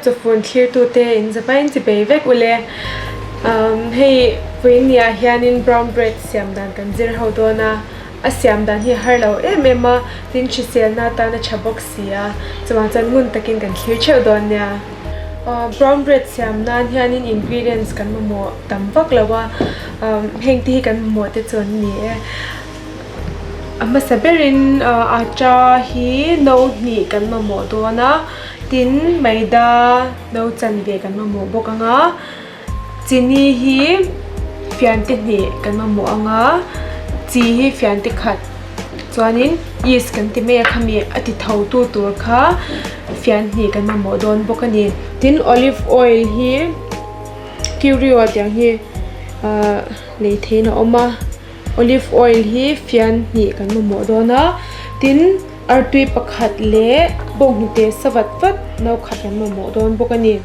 Chawfun thlirtute in zavaiin chi bei vek ule. Umm hei vawiinniah hianin brown bread siam dan kan zir ho dawn a, a siam dan hi a har lo em em a, tin hriselna atan a tha bawk si a, chuvang chuan ngun takin kan thlir theuh dawn nia. Brown bread siam nan hianin ingredients kan mamawh tam vak lo a, umm heng te hi kan mamawh te chu an ni e. A hmasa berin atta hi no hnih kan mamawh dawn a, tin maida no chanve kan mamawh bawk ang a, chini hi fian te hnih kan mamawh ang a, chi hi fian te khat chuanin yeast kan ti mai a khami a ti tho tu tur kha fian hnih kan mamawh dawn bawk a ni. Tin olive oil hi curio tiang hi ahh lei theihin a awm a. Olive oil hi fian hnih kan mamawh dawn a, tin artui pakhat leh bawnghnute sa vat vat no khat kan mamawh dawn bawk a ni.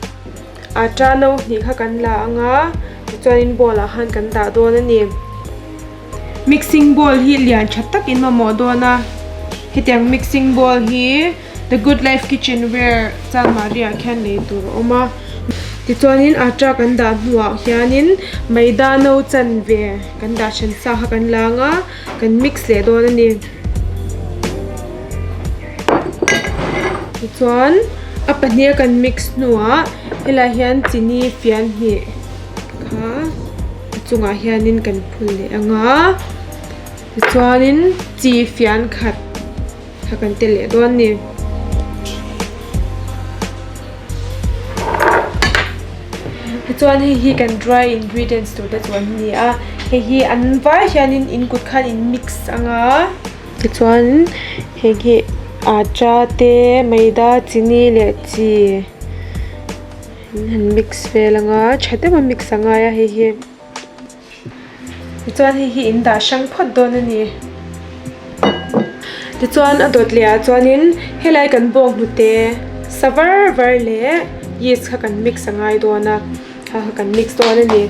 Atta no hnih kha kan la ang a, tichuanin bowl ah khan kan dah dawn a ni. Mixing bowl hi lian tha tak in mamawh dawn a, hetiang mixing bowl hi. The good life kitchen ware chanmahri ah khian lei tur a awm a tichuanin atta kan dah hnuah hianin maida no chanve kan dah then sa kha kan lang a kan mix leh dawn a ni tichuan a pahnih a kan mix hnuah helaiah hian chini fian hnih kha a chungah hianin kan phun leh ang a tichuanin chi fian khat. Kha kan tel leh dawn ni. Tichuan hei hi kan dry ingredients tur te chu an ni a, hei hi an vai hianin in kut khan in mix ang a. Tichuan heng hi atta te maida chini leh chi in han mix vel ang a, tha deuh a mix a ngai a hei hi. Tichuan hei hi in dah hrang phawt dawn a ni. Tichuan a dawt leh ah chuanin helai kan bawng hnute sa var var leh yeast kha kan mix a ngai dawn a, kha kha kan mix dawn a ni.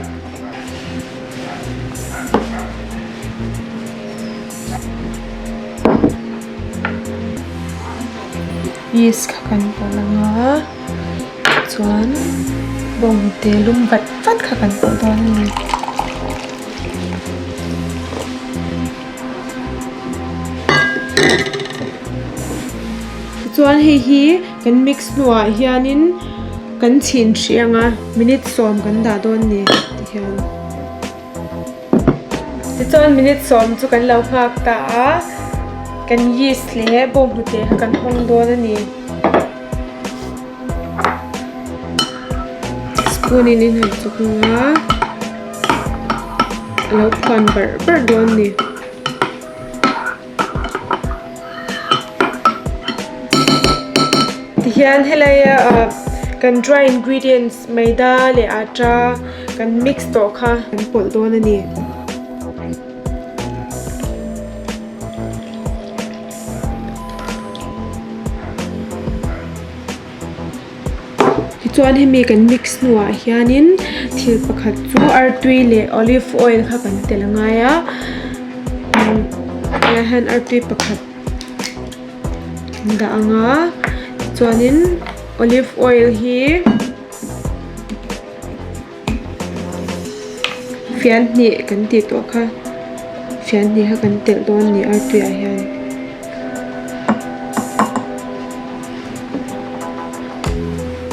Yeast kha kan pawlh ang a. Chuan bawnghnute lum vat vat kha kan pawlh dawn a ni. Tichuan hei hi kan mix hnuah hianin kan chhin hrih ang a minute sawm kan dah dawn a ni tihian. Tichuan minute sawm chu kan lo nghak ta a kan yeast leh bawnghnute kha kan hawng dawn a ni. Spoon in in han chuk ang a a lo phuan barh barh dawn a ni. Tihian helaia ah kan dry ingredients maida leh atta kan mix tawh kha kan pawlh dawn a ni. Tichuan hemi kan mix hnuah hianin thil pakhat chu artui leh olive oil kha kan tel a ngai a helaiah hian artui pakhat an dah ang a tichuanin olive oil hi. Fian hnih kan tih tawh kha fian hnih kha kan telh dawn a ni artui ah hian.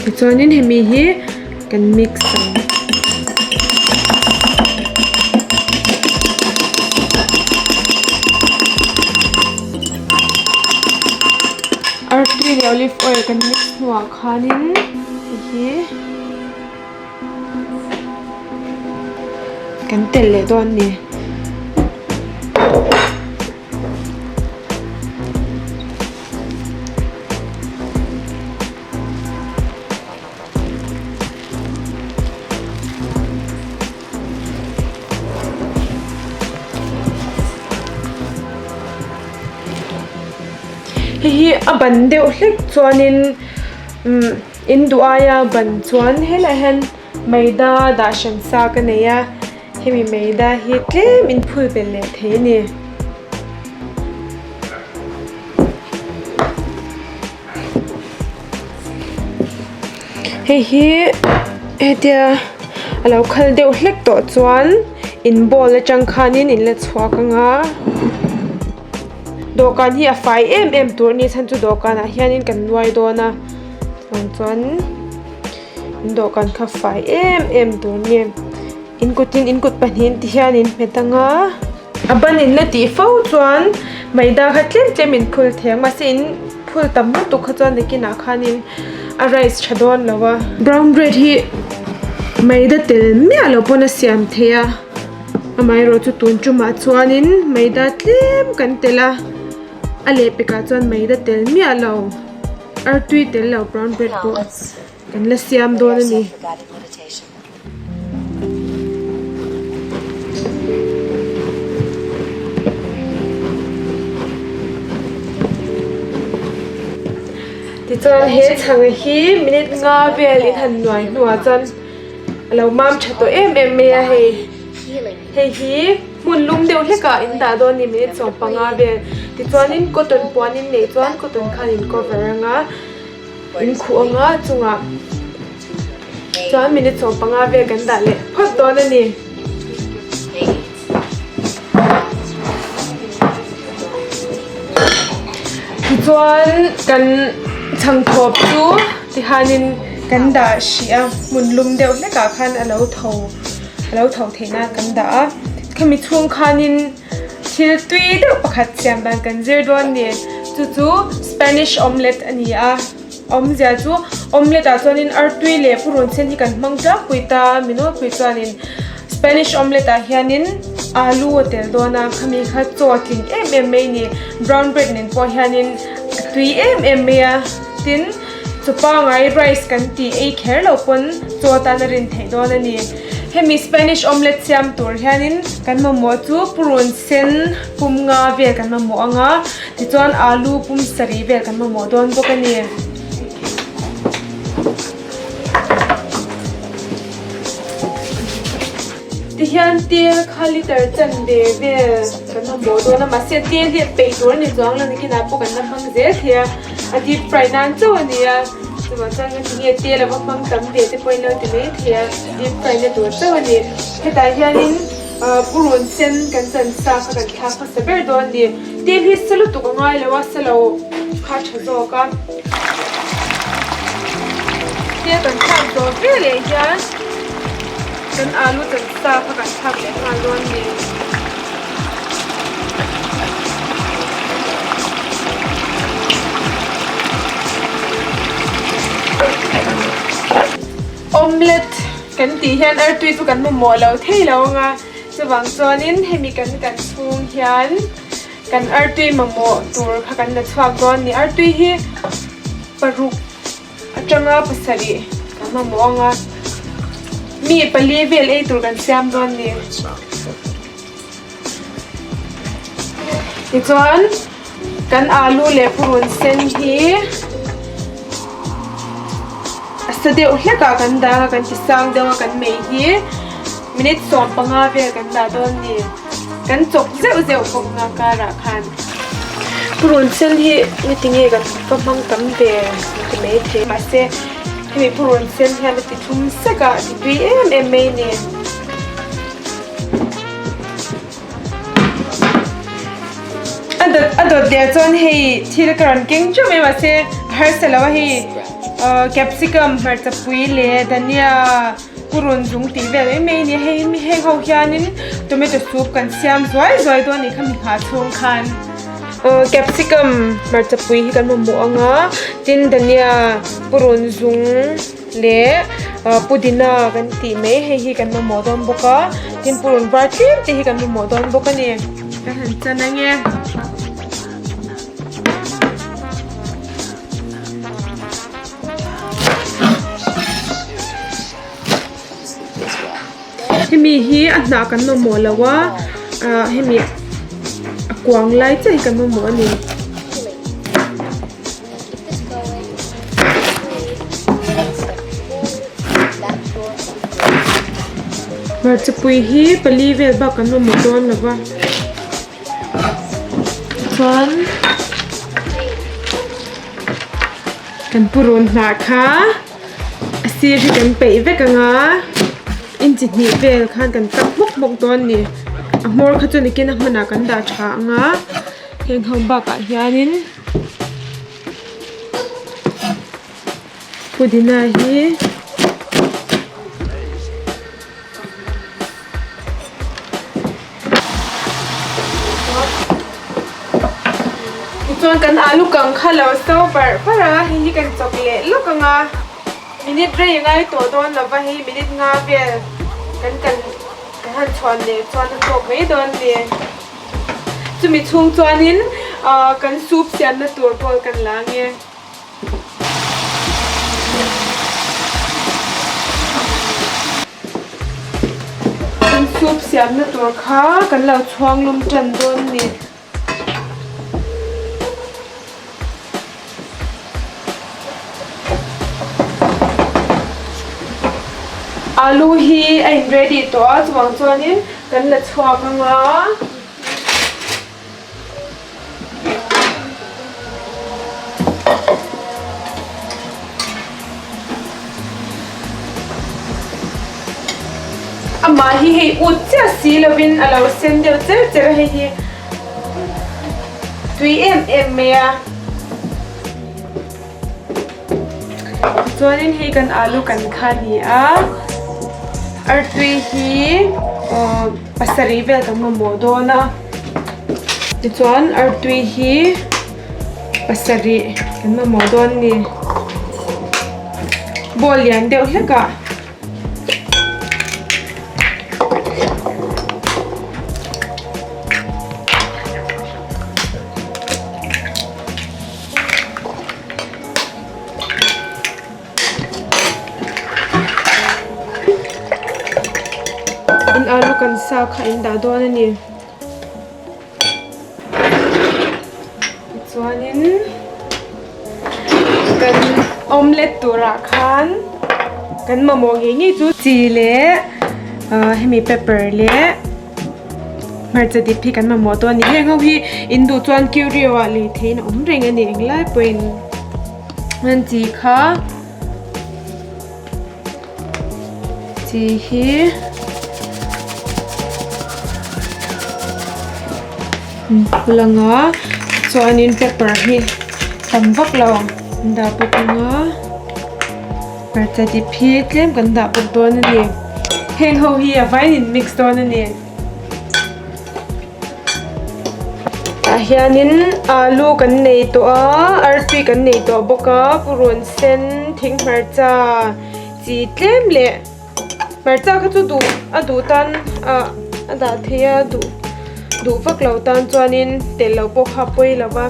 Tichuanin hemi hi kan mix ang. Artui leh olive oil kan mix hnuah khanin hei hi. Kan telh leh dawn a ni. Hei hi a ban deuh hlek chuanin umm. In duh aia ban chuan helaiah hian maida dah hran sa ka nei a, hemi maida hi tlem in phul belh leh thei a ni. Hei hi hetia a lo khal deuh hlek tawh chuan in bowl atang khanin in la chhuak anga dawhkan hi a fai em em tur a ni chhan chu dawhkanah hianin kan nuai dawn a chuvang chuan dawhkan kha fai em em tur a ni in kutin in kut pahnihin ti hian in hmet anga a ban in la tih fo chuan maida kha tlem tlem in phul thei ang mahse in phul tam lutuk kha chuan nakinah khanin a rice tha dawn lo a brown bread hi maida tel miah lo pawn a siam thei a amaherawh chu tun tumah chuanin maida tlem kan tel a a lehpekah chuan maida tel miah lo artui tel lo brown bread pawh kan la siam dawn a ni. Tichuan he chhang hi minute nga vel in han nuai hnuah chuan a lo mam tha tawh em em mai a hei hei hi hmun lum deuh hlek ah in dah dawn a ni minute 15 vel tichuanin cotton puan in neih chuan cotton khan in cover anga in khuh anga a chungah chuan minute 15 vel kan dah leh phawt dawn a ni. Tichuan kan chhangthawp chu tihianin kan dah hrih a hmun lum deuh hlekah khan a lo tho a lo tho theih nan kan dah a khami chhung khanin thil tui deuh pakhat siam dan kan zir dawn a ni chu chu spanish omelette a ni a awmzia chu omelette ah chuanin artui leh purun sen hi kan hmang tlangpui ta minawlpui chuanin Spanish omelette ah hianin alu a tel dawn a, khami kha chaw a tling em em mai a ni. Brown bread nen pawh hianin a tui em em mai a, tin chaw pangai rice kan tih ei kher lo pawn chaw atan a rin theih dawn a ni. Hemi Spanish omelette siam tur hianin kan mamawh chu purun sen pum nga vel kan mamawh ang a, tichuan alu pum sarih vel kan mamawh dawn bawk a ni. Tihian tel kha liter chanve vel kan mamawh dawn a mahse tel hi a peih tur a ni chuang lo nikinah pawh kan la hmang zel thei a a deep fry nan chauh a ni a chuvang chuan ka tinge tel a va hmang tam ve te pawhin lo ti mai thei a deep fry na tur chauh a ni hetah hianin ah purun sen kan chan sa kha kan thlak hmasa ber dawn a ni tel hi sa lutuk a ngai lo a sa lo kha a tha zawk a. Tia kan thlak zawh ve leh hian kan alu chan sa kha kan thlak leh nghal dawn a ni. Omelette kan tih hian artui chu kan mamawh lo thei lo anga chuvang chuanin hemi kan kan chhung hian Kan artui mamawh tur kha kan la chhuak dawn a ni. Artui hi paruk atanga pasarih kan mamawh ang a, mi pali vel ei tur kan siam dawn a ni. Tichuan kan alu leh purun sen hi a sa deuh hlek ah kan dah a, kan ti sang deuh a kan mei hi minute 15 vel kan dah dawn a ni. Kan chawk zeuh zeuh bawk nga karah khan. Purun sen hi ngati nge kan va hmang tam ve ti mai thei mahse hemi purun sen hian a ti thlum sek a a ti tui em em mai a ni. A dawt a dawt leh chuan hei thil ka rawn keng teuh mai mahse a harsa lo a hei capsicum hmarcha pui leh dhania Purun zung tih vel mai mai a ni a hei heng ho hianin tomato soup kan siam zuai zuai dawn a nih kha mi nghah chhung khan aw capsicum hmarcha pui hi kan mamawh ang a tin dhania purun zung leh ah pudina kan tih mai hei hi kan mamawh dawn bawk a tin purun var tlem te hi kan mamawh dawn bawk a ni ka han chan ange. Hemi hi a hnah kan mamawh lo a ah hemi a kuang lai chiah hi kan mamawh a ni. Hmarchapui hi pali vel bak kan mamawh dawn lo va. Chuan kan purun hnah kha a sir hi kan peih vek ang a inchi hnih vel khan kan cut hmawk hmawk dawn a ni a hmawr kha chu nikin a hmunah kan dah tha ang a heng ho bakah hianin pudina hi. Tichuan kan alu kang kha lo so barh barh a, hei hi kan chawk leh lawk ang a, minute rei a ngai tawh dawn lo va, hei minute nga vel kan kan kan han chhuan leh chuan a tawk mai dawn a ni. Chumi chhung chuanin ah kan soup siamna tur pawh kan la ang e. Kan soup siamna tur kha kan lo chhuang lum tan dawn a ni. Alu hi a in ready tawh a chuvang chuanin kan la chhuak ang a. Amah hi hei ut chiah si lovin a lo sen deuh cher cher a hei hi tui em em mai a tichuanin hei kan alu kan kha a ni a artui hi ahh. Pasarih vel kan mamawh dawn a tichuan artui hi pasarih kan mamawh dawn a ni bowl lian deuh hlek ah In alu kan sa kha in dah dawn a ni. Tichuanin kan omelette turah khan kan mamawh ngei ngei chu chi leh ah hemi pepper leh hmarcha dip hi kan mamawh dawn a ni. Heng ho hi in duh chuan curio ah lei theihin a awm reng a ni englai pawhin. An chi kha chi hi an lang a chuanin pepper hi tam vak lo an dah bawk ang a hmarcha dip hi tlem kan dah bawk dawn a ni heng ho hi a vaiin in mix dawn a ni. Tah hianin alu kan nei tawh a artui kan nei tawh bawk a purun sen thing hmarcha chi tlem leh hmarcha kha chu duh a duh tan ah a dah thei a duh duh vak lo tan chuanin telh loh pawh kha a pawi lo va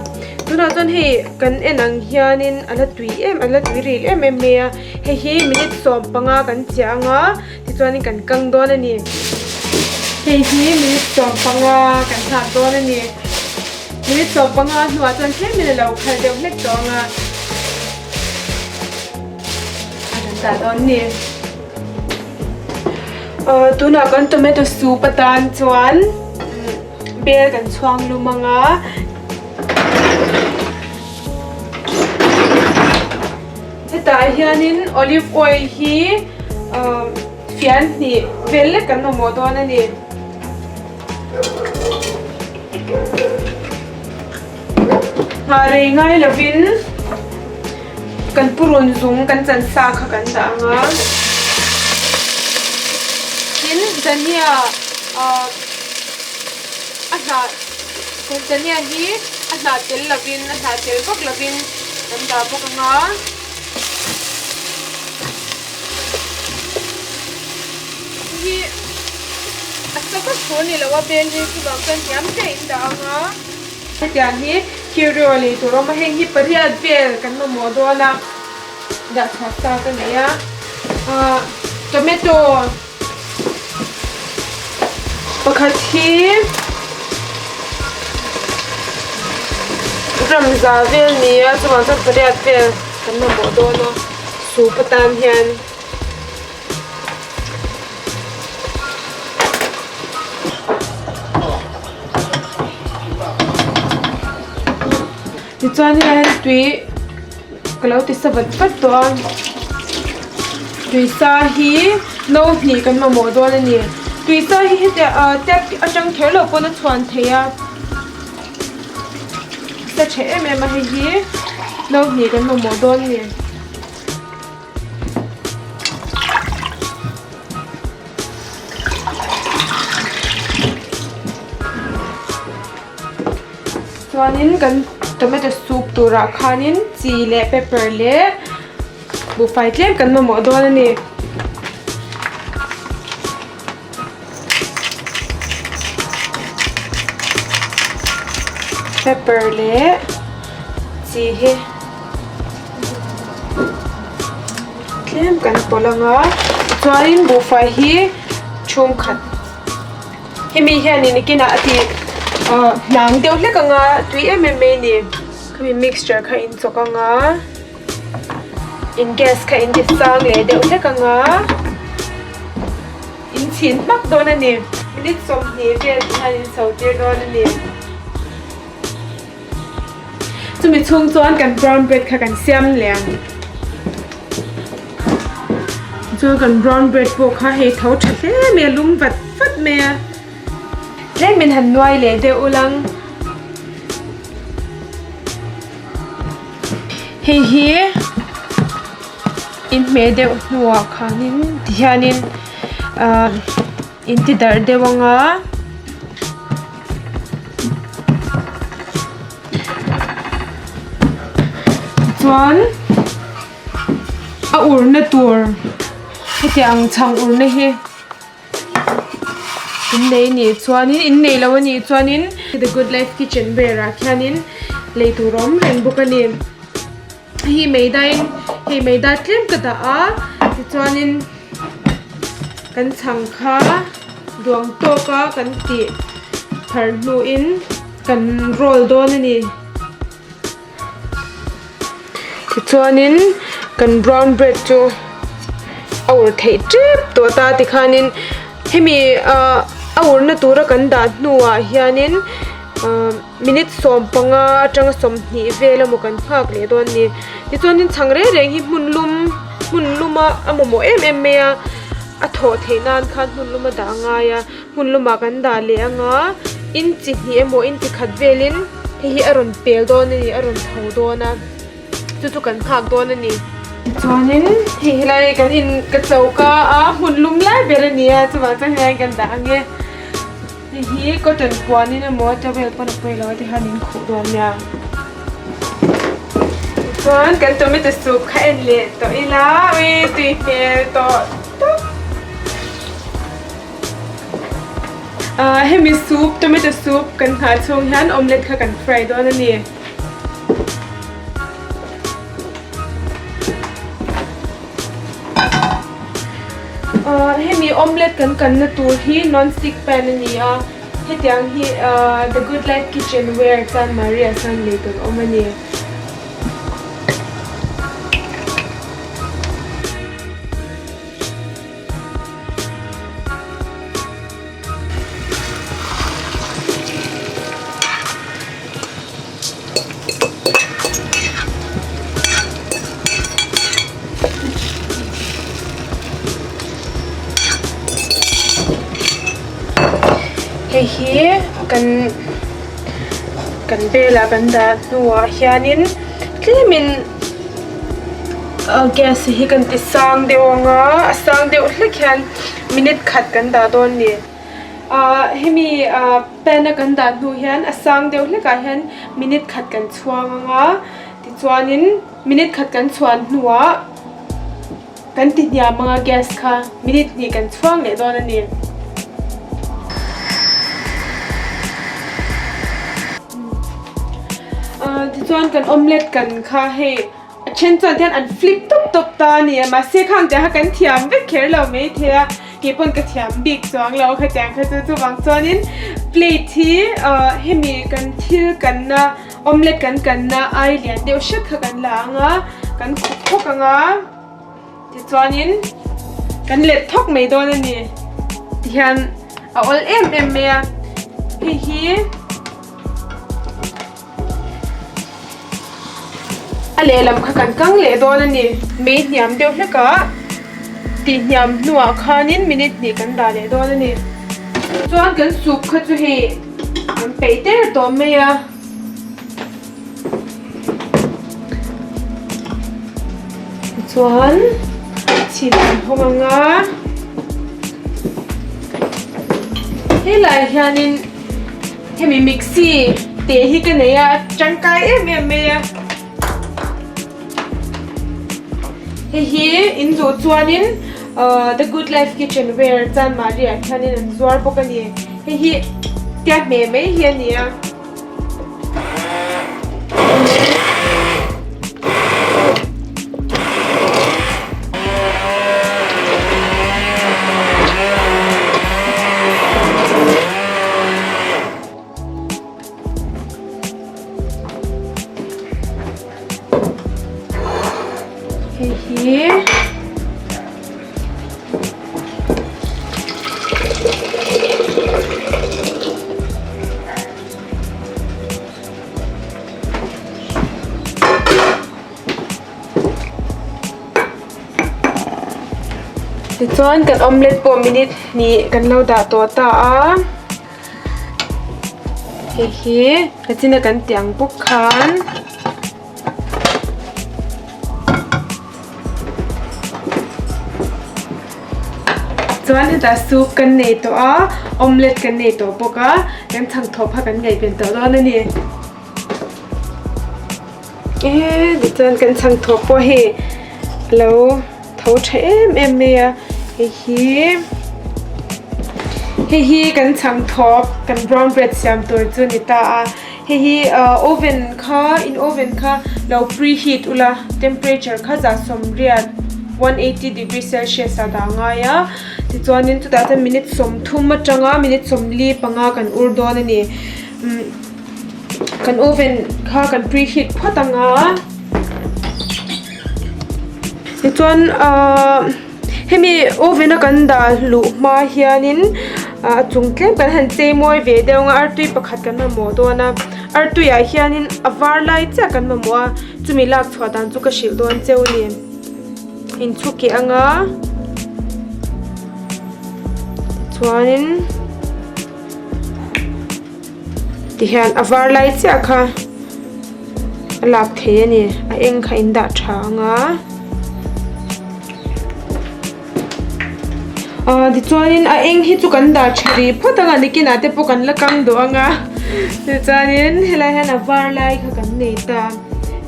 tunah chuan hei kan en ang hianin a la tui em a la tui ril em em mai a hei hi minute 15 kan chiah ang a. Tichuanin kan kang dawn a ni. Hei hi minute 15 kan nghak dawn a ni. Minute 15 hnuah chuan tlemin a lo khal deuh hlek tawh ang a. A kan dah dawn a ni. Tunah kan tomato soup atan chuan bel kan chhuang lum ang a. Hetah hianin olive oil hi fian hnih vel lek kan mamawh dawn a ni. Nghah rei ngai lovin kan purun zung kan chan sa kha kan dah ang a. Tin dhania a hnah dhania hi a hnah tel lovin a hnah tel vak lovin kan dah bawk ang a. Hei hi a sa vak thu a ni lo a bel hi chuvang chuan hniam te in dah ang a. Hetiang hi curio lei tur a awm a heng hi pariat vel kan mamawh dawn a dah chhuah sa ka nei a ah tomato pakhat hi gram za vel a ni a chuvang chuan pariat vel kan mamawh dawn a soup atan hian. Tichuan hian tui ka lo ti sa vat vat tawh a. Tuisa hi no hnih kan mamawh dawn a ni. Tuisa hi hetiang ah tap atang kher lo pawn a chhuan thei a. Sa tha em em a hei hi no hnih kan mamawh dawn a ni. Chuanin kan tomato soup turah khanin chi leh pepper leh buhfai tlem kan mamawh dawn a ni. Pepper leh chi hi tlem kan pawlh ang a chuanin buhfai hi chhum khat hemi hianin nikinah a ti ah hnang deuh hlek ang a tui em em mai a ni khami mixture kha in chawk ang a. In gas kha in ti sang leh deuh hlek ang a, in chhin hmak dawn a ni. Minute 20 vel ti hian in so tir dawn a ni. Chumi chhung chuan kan brown bread kha kan siam leh ang. Chuan kan brown bread pawh kha hei tho tha hle mai a, lum vat vat mai a. Tlem in han nuai leh deuh ulang. Hei hi inhmeh deuh hnuah khanin tihianin ahh in ti darh deuh ang a tichuan a urna tur hetiang chhang urna hi. Innei nih chuanin innei lo anih chuanin the good life kitchen ware ah khianin lei tur a awm reng bawk a ni hei maida in hei maida tlem ka dah a tichuanin kan chhang kha duang tawk a kan tih phar hnuin kan roll dawn a ni. Tichuanin kan brown bread chu a ur theih tep tawh ta tikhanin hemi ah a urna tura kan dah hnuah hianin ah minute 15 atanga 20 vel emaw kan nghak leh dawn a ni tichuanin chhang reng reng hi hmun lum hmun luma a mamawh em em mai a a thawh theih nan khan hmun luma dah a ngai a. Hmun lumah kan dah leh anga inchi hnih emaw inchi khat velin hei hi a rawn pel dawn a ni a rawn tho dawn a chu chu kan nghak dawn a ni. Tichuanin hei helai kan in ka choka a hmun lum lai ber a ni a chuvang chuan helai kan dah ang e hei hi cotton puanin emaw towel pawn a pawi lo a tikhan in khuh dawn nia. Tichuan kan tomato soup kha en leh tawh ila ui tui hmel tawh tawp. Ahh hemi soup tomato soup kan nghah chhung hian omelette kha kan fry dawn a ni. Ahh hemi omelette kan kanna tur hi non stick pan a ni a hetiang hi ahh the good life kitchen ware chuan Maria chuan lei tur a awm a ni. Hei hi kan kan velah kan dah hnuah hianin tlemin Gas hi kan ti sang deuh ang a a sang deuh hlek hian minute khat kan dah dawn a ni ah hemi ah pan a kan dah hnu hian a sang deuh hlek ah hian minute khat kan chhuang ang a tichuanin minute khat kan chhuan hnuah kan ti hniam ang a gas kha minute hnih kan chhuang leh dawn a ni. Tichuan kan omelette kan kha hei a then chuan tihian an flip tawp tawp ta a ni a mahse khang tiang kha kan thiam vek kher lo maithei a kei pawn ka thiam bik chuang lo khatiang kha chu chuvang chuanin plate hi hemi kan thil kanna omelette kan kanna ai lian deuh hret kha kan la ang a kan khup phawk ang a. Tichuanin kan let thawk mai dawn a ni. Tihian a awl em em mai a. Hei hi a lehlam kha kan kang leh dawn a ni. Mei hniam deuh hlek ah. Tih hniam hnuah khanin minute hnih kan dah leh dawn a ni. Chuan kan soup kha chu hei kan peih der tawh mai a. Tichuan chhip kan hawng ang a. Helai hianin hemi mixie te hi ka nei a tangkai em em mai a. Hei hi in duh chuanin ahh the good life kitchen ware chanmahri ah khianin an zuar bawk a ni hei hi tia hmeh mai hi a ni a. Hei hi tichuan kan omelette pawh minute hnih kan lo dah tawh ta a. Hei hi kachina kan tih ang bawk khan chuan hetah soup kan nei tawh a omelette kan nei tawh bawk a kan chhangthawp kha kan ngaihven tawh dawn a ni eee tichuan kan chhangthawp pawh hei alo tho tha em em mai a hei hi hei hi kan chhang thawp kan brown bread siam tur chu a ni ta a hei hi ah oven kha in oven kha lo preheat ula temperature kha zah sawmriat 180 degree celsius ah dah a ngai a tichuanin chutah chuan minute 30 atanga minute 45 kan ur dawn a ni umm kan oven kha kan preheat phawt ang a. Tichuan ahh hemi oven a kan dah luh hma hianin a chung tlem kan han chei mawi ve deuh ang a artui pakhat kan mamawh dawn a artui ah hianin a var lai chiah kan mamawh a chumi lak chhuah dan chu ka hrilh dawn cheu a ni inchhu keh ang a tichuanin tihian a var lai chiah kha a lak thei a ni a eng kha in dah tha ang a ah tichuanin a eng hi chu kan dah tha rih phawt ang a nikinah te pawh kan la kang duh ang a tichuanin helai hian a var lai kha kan nei ta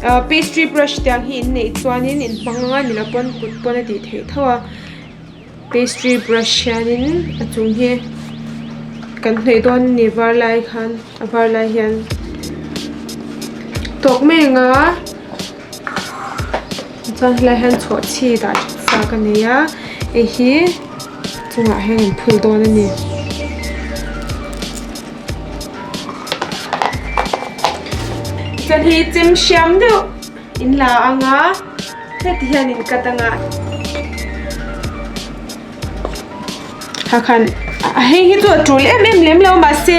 ah pastry brush tiang hi in neih chuanin in hmang ang a ni lo pawn kut pawn a tih theih tho a. Pastry brush hianin a chung hi kan hnawih dawn a ni var lai khan a var lai hian tawk mai ang a chuan helai hian chhawhchhi dah that sa ka nei a hei hi chungah hian an phul dawn a ni. Chuan hei chem hriam deuh in la ang a. Heti hian in cut anga ha khan hei hi chu a tul em em lem lo mahse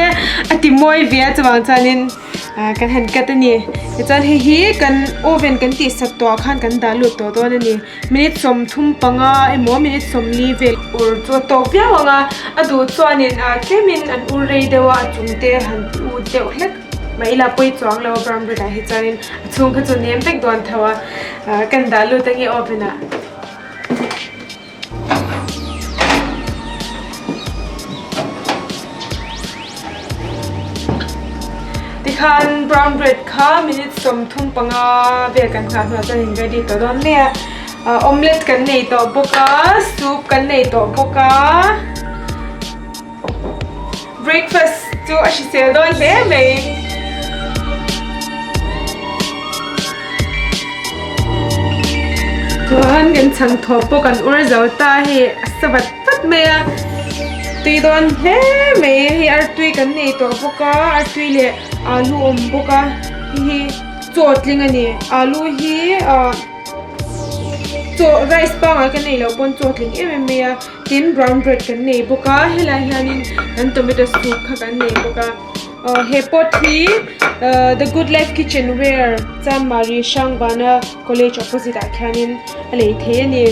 a ti mawi ve a chuvang chuanin ah kan han cut a ni tichuan hei hi kan oven kan tih sak tawh ah khan kan dah lut tawh dawn a ni minute 35 emaw minute 40 vel ur chu a tawk viau ang a a duh chuanin ah tlemin an ur rei deuh a a chung te han ti ut deuh hlek. Mah ila pawi chuang lo brown bread ah hi chuanin a chhung kha chu nem vek dawn tho a kan dah lut ange oven ah. Tikhan brown bread kha minute 35 vel kan nghah hnuah chuan in ready tawh dawn mai a omelette kan nei tawh bawk a soup kan nei tawh bawk a. Breakfast chu a hrisel dawn hle mai. Chuan kan chhang thawp pawh kan ur zo ta hei a sa vat vat mai a tui dawn hle mai hei artui kan nei tawh bawk a artui leh alu awm bawk a hei hi chaw tling a ni alu hi ah chaw rice pangngai kan nei loh pawn chaw tling em em mai a. Tin brown bread kan nei bawk a helai hianin kan tomato soup kha kan nei bawk a aw he pot hi ahh the good life kitchen ware Chanmari Hrangbana college opposite ah khianin a lei thei a ni.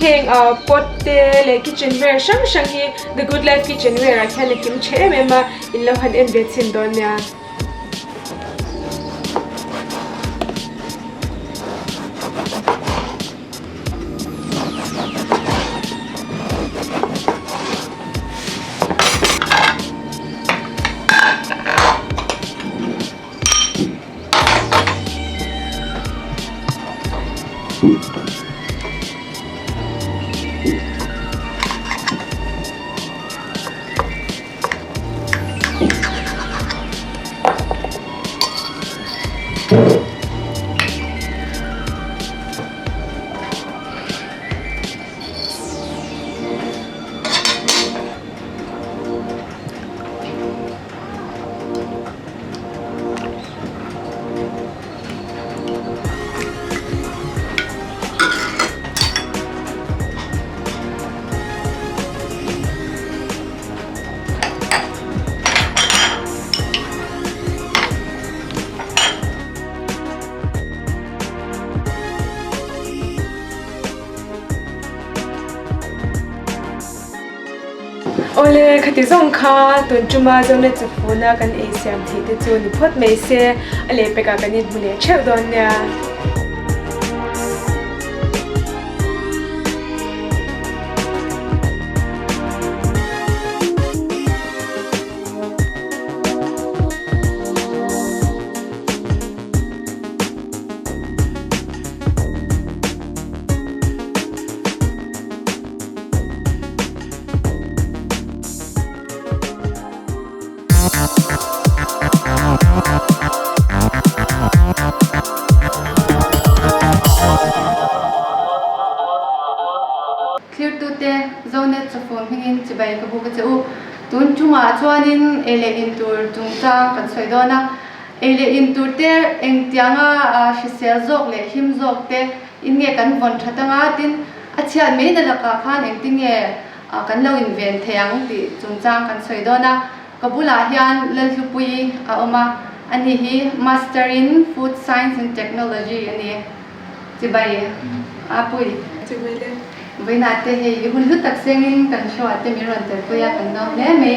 Heng pot te leh kitchen ware hrang hrang hi The Good Life Kitchen Ware ah khian a kim tha em em a, in lo han en ve chhin dawn nia. Awle, khati zawng kha tun tuma Zonet chawfuna kan ei siam theih te chu ni phawt mai se, a lehpekah kan inhmu leh theuh dawn nia. Thlirtute, Zonet chawfun hmingin chibai ka buk a che u. Tun chungah chuanin ei leh in tur chungchang kan sawi dawn a. Ei leh in tur te engtianga hrisel zawk leh him zawk te in nge kan vawn that anga tin a chhiat mai na lakah khan engtin nge kan lo inven thei ang tih chungchang kan sawi dawn a. Ka bulah hian Lalhlupuii a awm a, ani hi Master in Food Science and Technology a ni. Chibai a pui. Chibai le. Vawiinah te hei i hun hlu tak sengin kan show ah te min rawn telpui a, kan lawm hle mai.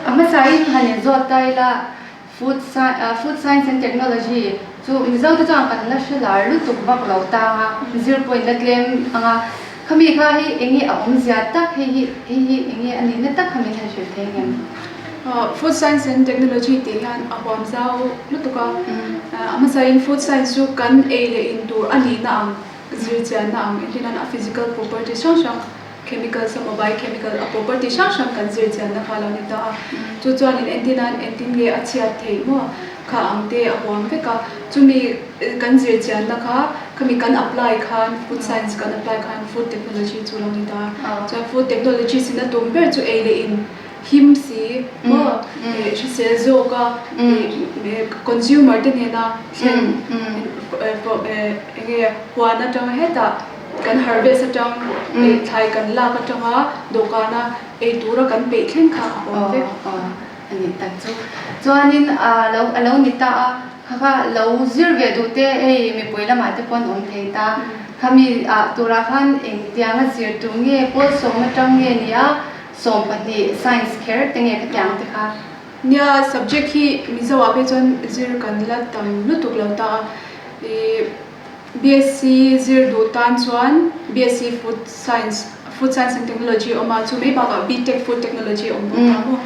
A hmasain han inzawt ta ila Food Food Science and Technology chu Mizo te chuan kan la hre lar lutuk vak lo tang a, zir pawhin la tlem ang a, khami kha hi eng nge a awmzia tak hei hi hei hi eng nge a nihna tak kha min han hrilh thei ngem? Food Science and Technology tih hian a huam zau lutuk a, a hmasain Food Science chu kan ei leh in tur a nihna ang zirchianna ang entirnan a physical properties hrang hrang chemicals emaw biochemical a property hrang hrang kan zir chianna kha a lo ni ta a, chu chuanin entir nan engtin nge a chhiat theih maw kha ang te a huam vek a, chumi kan zir chianna kha khami kan apply khan food science kan apply khan food technology chu a lo ni ta a, chuan food technology sin a tum ber chu ei leh in him si maw hrisel zawk a consumer te nena thlen enge huan atanga hetah. Kan harvest atang ei thlai kan lak atanga dawhkana ei tura kan peih thleng kha a awm vek. Aw a nih tak chu. Chuanin a lo a lo ni ta a, kha kha lo zir ve duh te hei mipui lamah te pawh an awm thei ta. Khami ah turah khan engtianga zir tur nge pawlsawm atang nge ni a, 12 science kher te nge khatiang te kha. Nia subject hi Mizo ah phei chuan zir kan la tam lutuk lo ta a, ih. BSc zir duh tan chuan BSc Food Science, Food Science and Technology a awm a, chu mai bakah BTech Food Technology a awm bawk ta maw.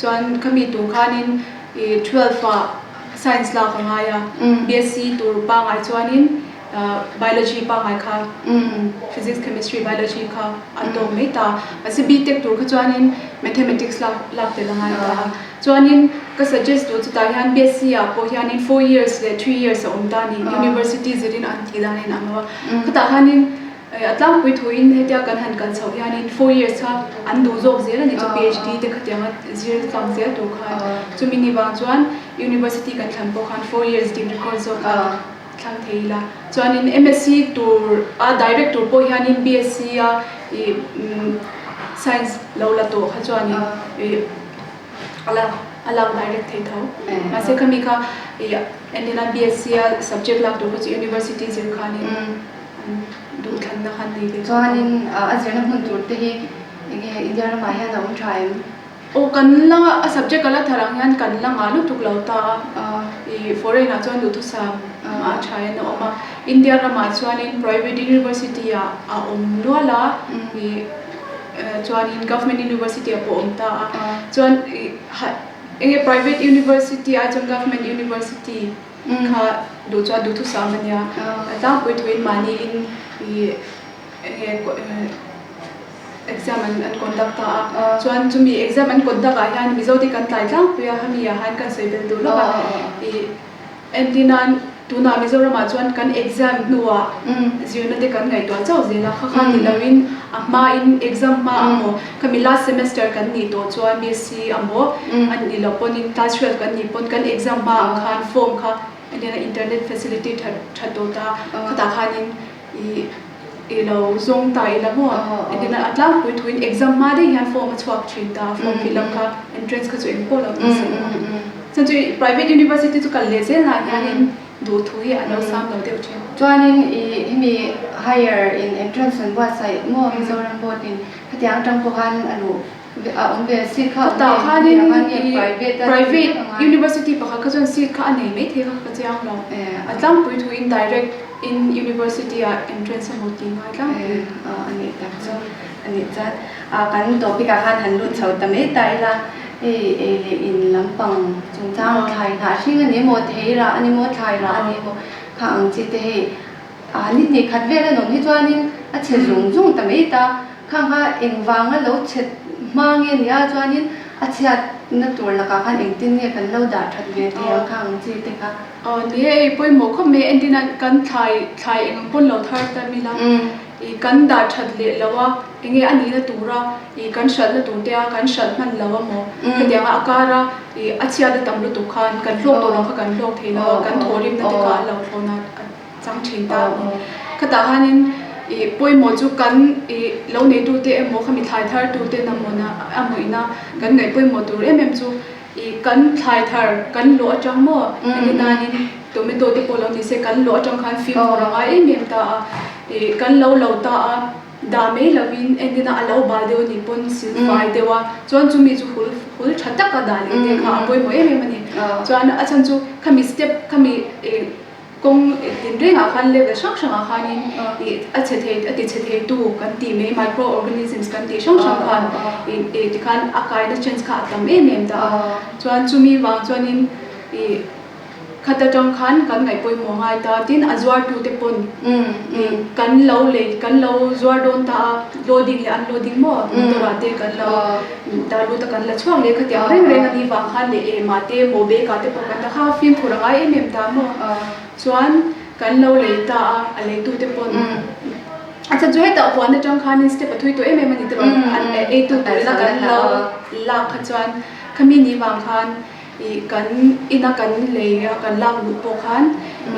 Chuan khami tur khanin ih twelve ah Science lak a ngai a, BSc tur pangngai chuanin Biology pangngai kha Physics, Chemistry, Biology kha a tawk mai ta. Mahse BTech tur kha chuanin Mathematics lak lak tel a ngai ta a. Chuanin ka suggest duh chutah hian BSc ah pawh hianin four years leh three years a awm ta a ni, university zirin an tih dan a inang lo a. Khatah khanin a tlangpui thuin hetia kan han kal chhoh hianin four years kha an duh zawk zel a ni chu PhD te khatianga zir tlang zel tur khan. Chumi ni vang chuan university kan thlan pawh khan four years degree course zawk kha thlang thei ila. Chuanin MSc tur a direct tur pawh hianin BSc a ih science lo la tawh kha chuanin ih A lak a lak direct thei tho. Mahse khami kha ih endin a BSc a subject lak tur kha chu university zir khanin. An duhthlanna kha an nei ve tawh a. Chuanin a zirna hmun tur te hi eng nge India ramah hian a awm tha em? Aw kan la a subject a la thar ang hian kan la ngah lutuk lo ta a, ih foreign ah chuan duhthusam a tha in a awm a, India ramah chuanin private university ah a awm nual a, ih chuanin government university ah pawh a awm ta a, chuan ih eng nge private university ai chuan government university kha duh chuan duhthusam a nia, a tlangpui thuin mahniin ih eng nge exam an an conduct ta a, chuan chumi exam an conduct ah hian Mizo te kan tlai tlangpui a, hemi ah hian kan sawi bel duh lawk a, ih entir nan tunah Mizoram ah chuan kan exam hnuah zirna te kan ngaihtuah chauh zel a, kha kha ni loin a hmain exam hma amaw khami last semester kan nih tawh chuan BSc amaw a nih loh pawhin class 12 kan nih pawn kan exam hma ah khan form kha entir nan internet facility tha tha tawh ta khatah khanin ih I lo zawng ta ila maw? Engtin a tlangpui thuin exam hma daih hian form a chhuak thin ta, form fill up kha entrance kha chu eng pawh lo ni se. Chuan chu private university chu kal leh zel lah hianin duh thu hi a lo sang lo deuh thin. Chuanin i hemi higher in entrance an buatsaih maw Mizoram board in khatiang atang pawh khan a luh a awm ve seat kha a awm ve khanin private university pakhat kha chuan seat kha a nei maithei kha ka chiang lo a tlangpui thu in direct in university ah entrance a hmu tih ngai tlangpui a nih tak chu a nih chuan kan topic ah khan han lut chho ta mai ta ila hei ei leh in lampang chungchang thlai hnah hring a ni emaw thei rah a ni maw thlai rah a ni emaw kha ang chi te hei A ni hnih khat vel an awm hi chuanin a chhe zung zung ta mai ta. Khang kha engvanga lo chhe hma nge ni a chuanin a chhiatna tur lakah khan engtin nge kan lo dah that ve thei ang kha ang chi te kha. Aw ni e, ei pawimawh khawp mai entin a kan thlai thlai eng ang pawn lo thar ta mila i kan dah that leh lo a enge a nihna tura i kan hralhna tur te a kan hralh hman lo a maw khatianga a kara i a chhiat a tam lutuk khan kan hlawk tawh lo kha kan hlawk thei lo a kan thawhrimna te kha a lo thlawn a. Chang thin ta a ni. Khatah khanin ih pawimawh chu kan ih lo neitute emaw khami thlai thar tute namawna a hmuihna kan ngaih pawimawh tur em em chu ih kan thlai thar kan lawh atang maw hemi nanin tomato te pawh lo ni se kan lawh atang khan fimkhur a ngai em em ta a ih kan lo lo ta a dah mai lovin entina a lo bal deuh a nih pawn silfai deuh a chuan chumi chu hul hul tha taka dah leh te kha a pawimawh em em a ni chuan a chhan chu khami step khami ih Kawng tinrengah khan level hrang hrangah khanin ih a chhe thei a ti chhe theitu kan tih mai micro organisms kan tih hrang hrang khan ih ih tikhan a kaina chance kha a tam em em ta a chuan chumi vang chuanin ih khat atang khan kan ngaih pawimawh ngai ta tin a zuartute pawn ih kan lo lei kan lo zuar dawn ta a loading leh unloading maw motor ah te kan lo dah lut a kan la chhuak leh khatiang reng reng a ni vang khan leh emah te maw bag ah te pawh kan ta kha fimkhur a ngai em em ta maw chuan kan lo lei ta a a leitu te pawn a chhan chu hetah huan atang khanin step a thui tawh em em a ni tiraw an ei tu tur ina kan lo lak kha chuan khami ni vang khan Ih kan ina kan lei a kan lak luh pawh khan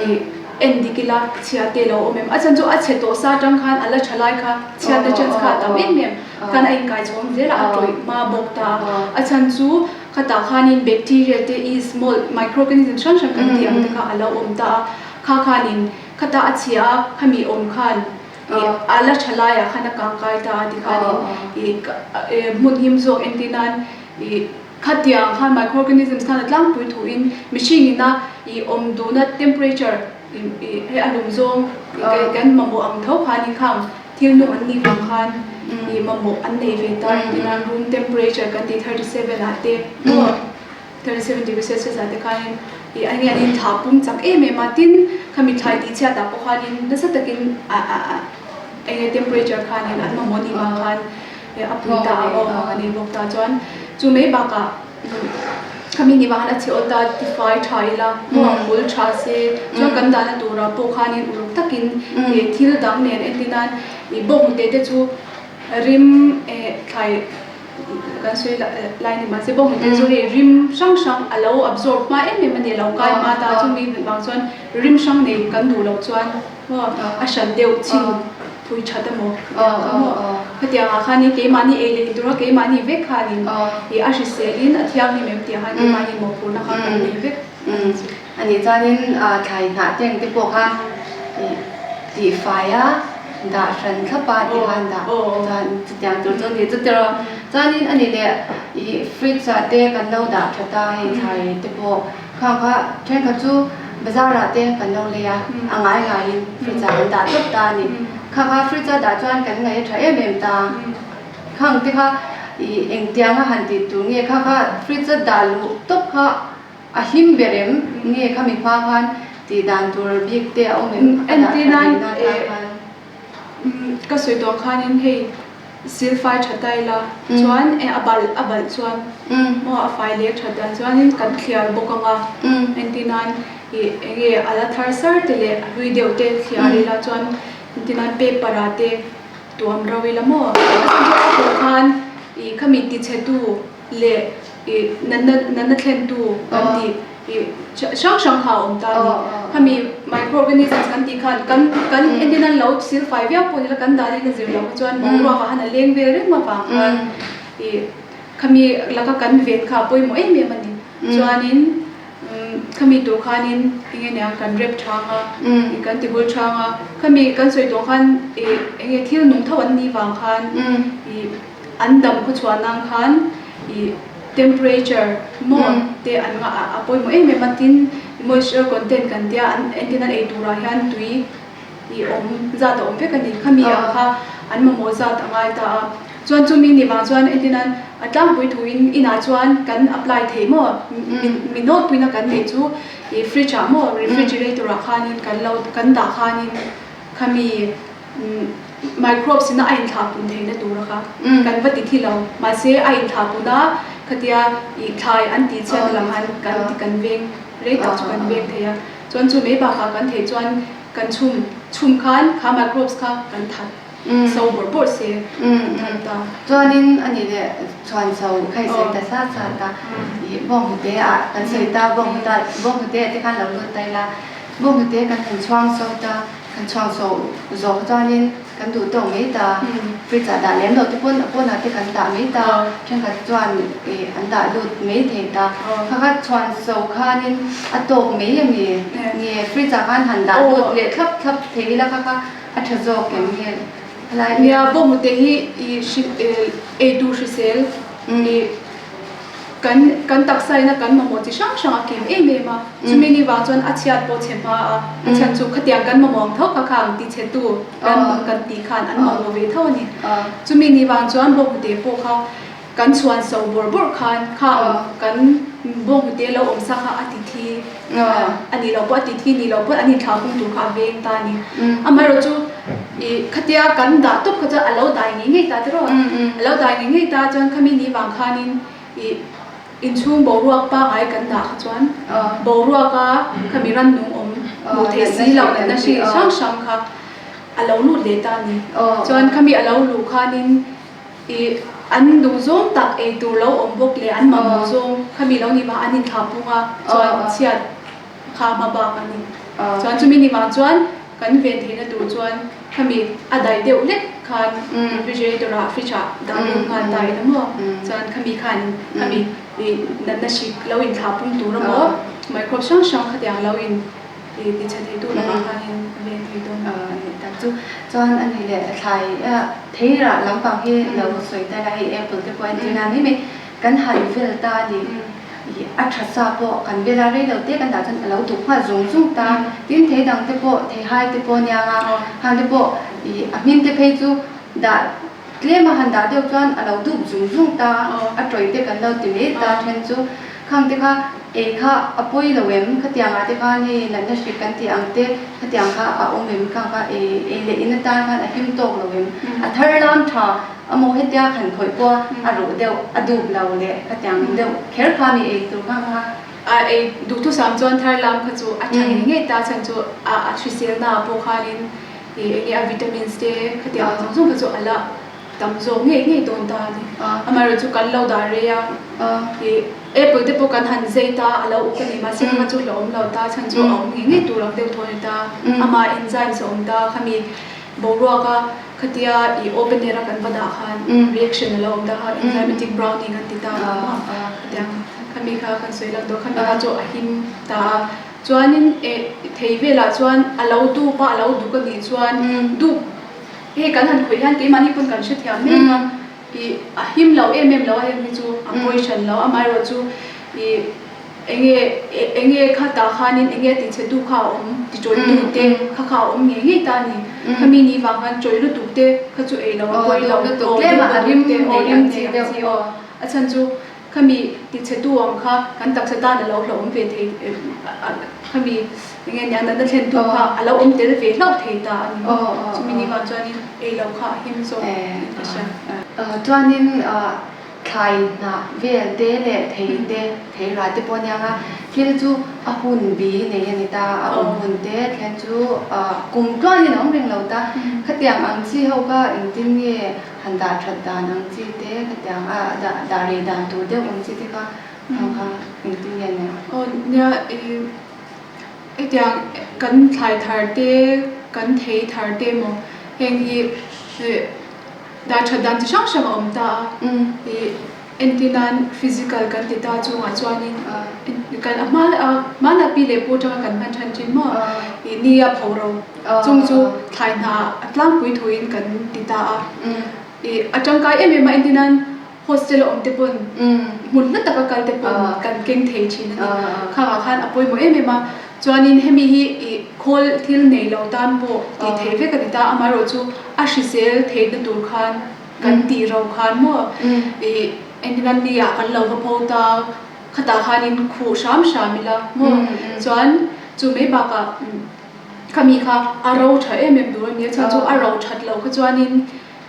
ih en dik ila chhia te lo awm em a chhan chu a chhe tawh sa atang khan a la tha lai kha chhiatna chance kha a tam em em khan a inkai chhawm zel a a tawih hma bawk ta a a chhan chu khatah khanin bacteria te yeast mold microorganism hrang hrang kan tih ang te kha a lo awm ta a kha khanin khata a chhia a khami awm khan ih a la tha laiah khan a kangkai ta a tikhanin ih hmun him zawk entir nan ih. Khatiang khan microorganisms khan a tlangpui thuin mihring ina ih awm duhna temperature ih hei a lum zawng kan mamawh ang tho khanin khang thil nung an nih vang khan ih mamawh an nei ve ta engtin a room temperature kan tih 37 ah te maw 37 degree celsius ah te khanin ih a nge an inthlah pum chak em em a tin khami thlai tih chhiat ah pawh khanin nasa takin a a a enge temperature khanin an mamawh nih vang khan a pui ta a aw a nei bawk ta chuan chu mai bakah khami ni vang hian a chhe awt a tifai tha ila hmuh bul tha se chuan kan dahna turah pawh khanin uluk takin ih thil dang nen entir nan ih bawnghnute te chu rim eh thlai kan sawi lai ni mahse bawnghnute chu hei rim hrang hrang a lo absorb hma em em a ni a lo kai hma ta chumi vang chuan rim hrang nei kan duh loh chuan Maw a hran deuh chin phui that emaw khatiang kha maw khatiang ah khanin keimahni ei leh intur a keimahni vek khanin ih a hriselin a thianghlim em tih ah khan keimahni mawhphurhna kha kan nei vek a nih chuanin thlai hnah teng te pawh kha ih. Tihfai a dah hran thlap a ti khan dah chuan chutiang tur chu a ni chu tiraw. Chuanin a ni leh ih fridge ah te kan lo dah that a hei thlai te pawh khang kha thenkhat chu bazar ah te kan lo lei a a ngai ngaiin fridge ah kan dah tawp ta a ni. Kha kha fridge a dah chuan kan ngaih a tha em em ta. Khang te kha ih engtiang a han tih tur nge kha kha fridge a dah luh tawp kha A him ber em? Nge khami hma khan tih dan tur bik te a awm em? A dah Entir tha nan theih nan eh khan. Ka sawi tawh khanin hei silfai tha ta ila chuan eh a balh a balh chuan maw a fai leh that dan chuanin kan thliar bawk ang a. Entir nan ih enge a la thar sar te leh a hlui deuh te thliar ila chuan entir nan paper ah te tuam ro ila maw a chhan chu a pawh khan ih khami tichhe tu leh ih natna natna thlentu kan tih ih hrang hrang kha a awm ta a ni. Khami microorganisms kan tih khan kan kan entin an lo sil fai viau pawh nila kan danin a zir loh kha chuan boruak ah khan a leng vel reng avang khan ih khami laka kan ven kha a pawimawh em em a ni. Chuanin khami tur khanin enge niang kan rep thang a ih kan ti hul thang a khami kan sawi tawh khan ih enge thil nung tho an nih vang khan ih An dam khaw chhuah nan khan ih temperature maw te an ngah a a pawimawh em em a tin moisture content kan tia an entir nan ei turah hian tui ih awm zat a awm vek a ni khami ang kha an mamawh zat a ngai ta a chuan chumi ni vang chuan entir nan a tlangpui thuin inah chuan kan apply thei maw mi nawlpuina kan neih chu ih fridge ah maw refrigerator ah khanin kan lo kan dah khanin khami Microbes ina a inthlahpun theihna tura kha kan va ti thi lo. Mahse a inthlahpun a, khatia ih thlai an tih chhiatna lam han kan kan veng rei tak chu kan veng thei a. Chuan chu mai bakah kan theih chuan kan chhum chhum khan kha microbes kha kan that so bawrh bawrh se kan that ta. Chuanin a nih leh chhuan so kha i sawi ta sa sa ta. Ih bawnghnute ah kan sawi ta bawnghnute ah bawnghnute ah te khan lo lut ta ila bawnghnute kan han chhuang so ta. Kan chhuang zawh zawh chuanin kan duh tawk mai ta, fridge ah dah lem loh te pawn a pawnah te kan dah mai ta, thenkhat chuan ih an dah lut mai thei ta. Kha kha chhuan zo khanin a tawk mai a mi nge fridge ah khan han dah lut leh thlap thlap thei ila kha kha a tha zawk em nge helai hi. Nia bawnghnute hi ih eitur hrisel ih. Kan kan taksa ina kan mamawh chi hrang hrang a kim em em a, chumi ni vang chuan a chhiat pawh chhe hma a, a chhan chu khatiang kan mamawh ang tho kha kha ang ti chhe tu kan kan tih khan an mamawh ve tho a ni. Chumi ni vang chuan bawnghnute pawh kha kan chhuan so bawrh bawrh khan kha ang kan bawnghnute lo awm sa kha a ti thi a nih loh pawh a ti thi nih loh pawh an inthlah pung tur kha a veng ta a ni. Amaherawhchu ih khatia kan dah tawp kha chuan a lo dai ngei ngei ta tiraw? A lo dai ngei ngei ta chuan khami ni vang khanin ih inchhung boruak pangngai kan dah kha chuan boruaka khami rannung awm hmuh theih si loh natna hri hrang hrang kha a lo lut leh ta a ni. Chuan khami a lo luh khanin ih an duh zawng tak ei tur lo awm bawk leh an mamawh zawng khami lo ni vang an inthlah pung a chuan chhiat kha hma bak a ni. Chuan chumi ni vang chuan kan ven theihna tur chuan khami a daih deuh hlek khan refrigerator ah fridge ah dah lut nghal ta ila maw chuan khami khan khami ih natna hrik lo inthlah pung tur emaw microbe hrang hrang khatiang lo in ih ti chhe thei tur lakah khanin a ven thei dawn a ni tak chu. Chuan a ni leh thlai thei rah lampang hi lo sawi ta ila hei apple te pawh entir nan mai mai kan han vel ta a ni. Ih a tha sa pawh kan vel a, rei lo te kan dah chuan a lo duk nghal zung zung ta. Tin thei dang te pawh thei hai te pawh aniang a, hang te pawh ih a hmin te phei chu dah tlem a han dah deuh chuan a lo dup zung zung ta a, a tawih te kan lo ti mai ta then chu. Khang te kha ei kha a pawi lo em? Khatiang ah te khan hei natna hrik kan tih ang te khatiang kha a awm em? Khang kha ei ei leh in atan khan a him tawk lo em? A thar lam tha. A maw hetia khan khawih pawh a ruh deuh a dup lo leh khatiang deuh kher kha mi ei tur kha kha. A ei duhthusam chuan thar lam kha chu a tha ngei ngei ta chhan chu a a hriselna ah pawh khanin ih eng nge a vitamins te khatiang zawng zawng kha chu a la tam zawk ngei ngei dawn ta a ni. Amaherawhchu kan lo dah rei a ih apple te pawh kan han zai ta a lo uk a ni mahse kha chu hlauhawm lo ta chhan chu a awm ngei ngei tur ang deuh thaw a ni ta amah enzymes a awm ta khami Boruak a khatia i open air a kan va dah khan reaction a lo awm ta kha enzymatic browning an ti ta a khatiang khami kha kan sawi lang tawh khami kha chu a him ta a. Chuanin eh thei velah chuan a lo dup a, a lo duk a nih chuan dup hei kan han khawih hian keimahni pawn kan hrethiam mek a, ih a him lo em em lo a heng hi chu a pawi hran lo, amaherawhchu ih enge enge khatah khanin enge a tichhe tu kha a awm ti tawih tu te kha kha a awm ngei ngei ta a ni. Khami ni vang khan tawih lutuk te kha chu ei lo a pawi lo, aw dup lutuk te aw rim nei ang chi aw a chhan chu Khami tichhetu ang kha kan taksa tan a lo hlauhawm ve thei khami enge nia natna thlentu kha a lo awm tel ve hlauh thei ta a ni maw? Chumi ni vang chuanin ei lo kha a him zawk in ka hria. Chuanin thlai hnah vel te leh thei te, thei rah te pawh aniang a, thil chu a hun bi nei a ni ta, a awm hun te thlen chu kum tluanin a awm reng lo ta. Khatiang ang chi ho kha engtin nge Han dah that dan ang chi te, khatiang a dah dah rei dan tur deuh ang chi te kha ang kha engtin nge nia? Aw nia i hetiang kan thlai thar te, kan thei thar te emaw heng hi dah that dan chi hrang hrang a awm ta a, i entir nan physical kan ti ta chungah chuanin kan a hma a hmanah pi leh pu atanga kan hman than thin maw i nia pho ro. Chung chu thlai hna a tlangpui thuin kan ti ta a. I a tangkai em em a, entir nan hostel a awm te pawn hmun hla taka kal te pawn kan keng thei thin a ni. Khangah khan a pawimawh em em a. Chuanin hemi hi i khawl thil nei lo tan pawh tih theih vek a ni ta. Amaherawhchu a hrisel theihna tur khan kan tih ro khan maw i entir nan ni ah kan lo va pho ta khatah khanin khuh hram hram ila maw. Chuan chu mai bakah. Khami kha a ro tha em em tur a nia, chhan chu a ro that loh kha chuanin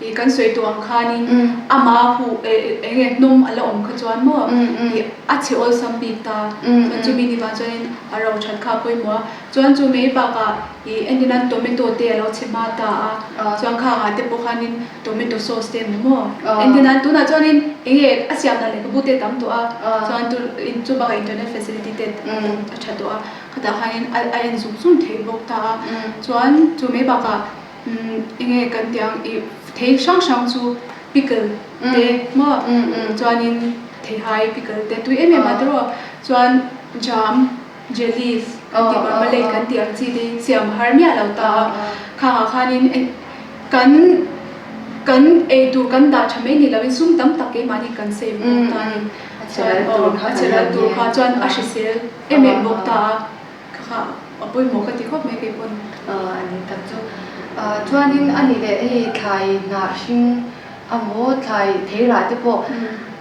ih kan sawi tawh ang khanin ama huh eng nge hnawm a la awm kha chuan maw ih a chhe awlsam bik ta, chuan chumi ni vang chuanin a ro that kha a pawimawh a, chuan chu mai bakah ih entir nan tomato te a lo chhe hma ta a, chuan khangah te pawh khanin tomato sauce te emaw maw entir nan tunah chuanin eng nge a siam dan lehkhabu te a tam tawh a, chuan chu bakah internet facility te a tha tawh a. Khatah khanin a a en zung zung theih bawk ta a, chuan chu mai bakah eng nge kan tih ang ih thei hrang hrang chu pickle te maw chuanin theihai pickle te tui em em a tiraw chuan jam jellies kan tih marmalade kan tih ang chi te hi siam har miah lo ta a, khangah khanin kan kan eitur kan dah tha mai ni lovin sum tam tak keimahni kan save bawk ta a ni chuan aw a che ral tur kha chuan a hrisel. Em em bawk ta a, ka kha a pawimawh ka ti khawp mai kei pawn. A ni tak chu. Chuanin a nih leh hei thlai hnah hring amaw thlai thei rah te pawh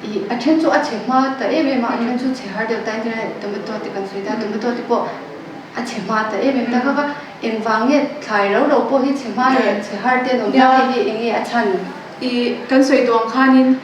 ih a then chu a chhe hma ta em em a, a then chu chhe har deuh ta entirna tomato te kan sawi ta, tomato te pawh a chhe hma ta em em ta kha kha engvang nge thlai ro ro pawh hi chhe hma leh chhe har te an awm ta hei hi eng nge a chhan? Ih kan sawi tawh ang khanin